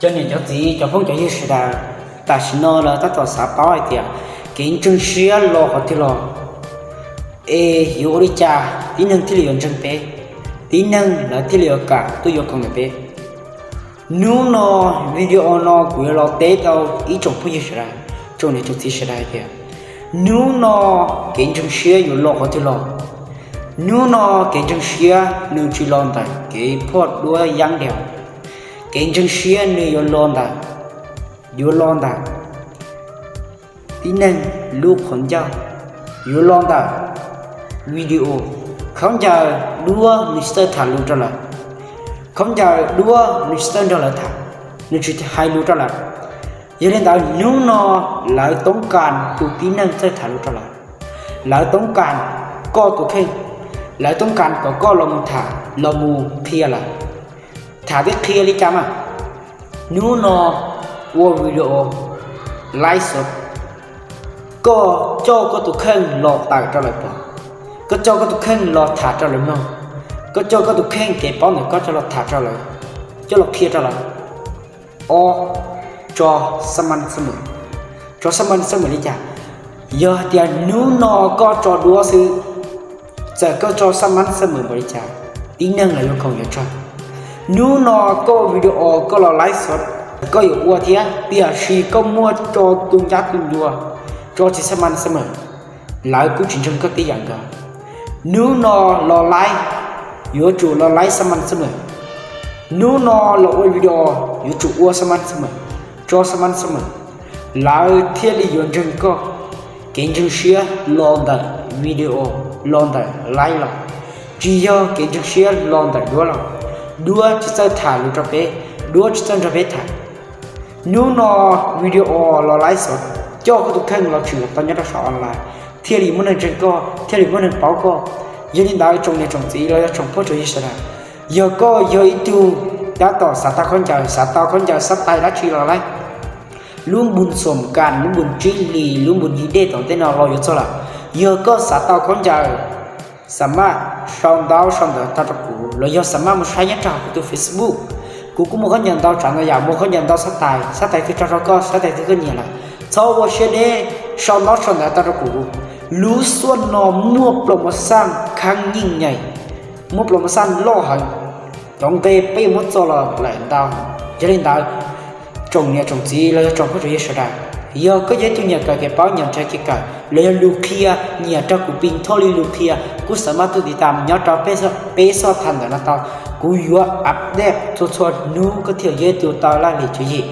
Cov niam cov txiv cov phooj cov ywg sawv daws, tam sim no lawv tab tom xav paub hais tias kev ntseeg siab los qhov twg los, es yuav ua li cas tib neeg thiaj li yuav ntseeg peb, tib neeg lawv thiaj li yuav kam tuaj yuav khoom ntawm peb. Hnub no video no kuv yuav los teb rau ib tsoom phooj ywg sawv daws, tsoom niam tsoom txiv sawv daws hais tias hnub no kev ntseeg siab yuav los qhov twg los? Hnub no kev ntseeg siab nws tsis los ntawm kev phoj duab yaab diav. Kev ntseeg siab nws yuav los ntawm, yuav los ntawm tib neeg lub qhov ncauj, yuav los ntawm video, khaub ncaws duab nws tsis txawj tham lus rau lawv, khaub ncaws duab nws tsis txawj nrog lawv tham, nws tsis hais lus rau lawv. Yog li ntawd hnub no lawv toob kas tus tib neeg txawj tham lus rau lawv, lawv toob kas koj tus kheej, lawv toob kas kom koj los mus tham los mus qhia lawv. Tham thiab qhia li cas mas? Hnub no ua video live show, koj coj koj tus kheej los tawm rau lawv pom, koj coj koj tus kheej los tham rau lawv mloog, koj coj koj tus kheej kev paub ntawm koj coj los tham rau lawv, coj los qhia rau lawv. Ob, tso xab mab xab mwm. Tso xab mab xab mwm li cas? Yog hais tias hnub no koj tso duab xwb, txawm koj tso xab mab xab mwm npaum li cas, tib neeg los yuav khoom yuav tsawg. Hnub no koj video koj los live show, koj yuav ua thiab, tiam sis koj muaj tso tu ncab tu ncua, tso tsis xab mab xab mwm, lawv kuj tsis ntseeg koj tib yam nkaus. Hnub no los live, yuav tsum los live xab mab xab mwm. Hnub no los ua video, yuav tsum ua xab mab xab mwm, tso xab mab xab mwm, lawv thiaj li yuav ntseeg koj. Kev ntseeg siab los ntawm video, los ntawm live los, tsis yog kev ntseeg siab los ntawm duab los. Duab tsis txawj tham lus rau peb, duab tsis txawj nrog peb tham. Hnub no video los live show, coj koj tus kheej los tshwm tau nyob rau saum online, thiaj li muaj neeg ntseeg koj, thiaj li muaj neeg paub koj. Yog li ntawd tsoom niam tsoom txiv los yog tsoom phooj tsoom ywg sawv daws, yog koj yog ib tug tab tom xav tau khaub ncaws, xav tau khaub ncaws xab tais dab tsi los lawm, lub npus xoom kas, lub npus tsib hlis, lub npus ncig dej tom ntej no los yuav txog lawm. Yog koj xav tau khaub ncaws, xam maj sau ntaub sau ntawv tau rau kuv los yog xam maj mus saib nyob rau hauv kuv tus Facebook. Kuv kuj muaj khaub ncaws ntau tsav ntau yam, muaj khaub ncaws ntau xab tais, xab tais twg tso rau koj, xab tais twg koj nyiam lawm, txhob ua siab deb, sau ntaub sau ntawv tau rau kuv. Lub xuaj no muaj ploos mos xaj khav nyeej nyem, muaj ploos mos xaj loj heev, cov nqe peb yuav muab txo los lawm ntau. Yog li ntawd, tsoom niam tsoom txiv los yog tsoom phooj tsoom ywg sawv daws, yog koj yog ib tug nyiam kawm kev paub, nyiam nrhiav kev kawm los yog lus qhia, nyiam raug kuv pis thoj li lus qhia, kuj xam maj tuaj tiv tam nyob rau peb xoj thas ntawm no tau. Kuv yuav update txhua txhua hnub koj thiaj yog ib tug tau laj lim tswv yim.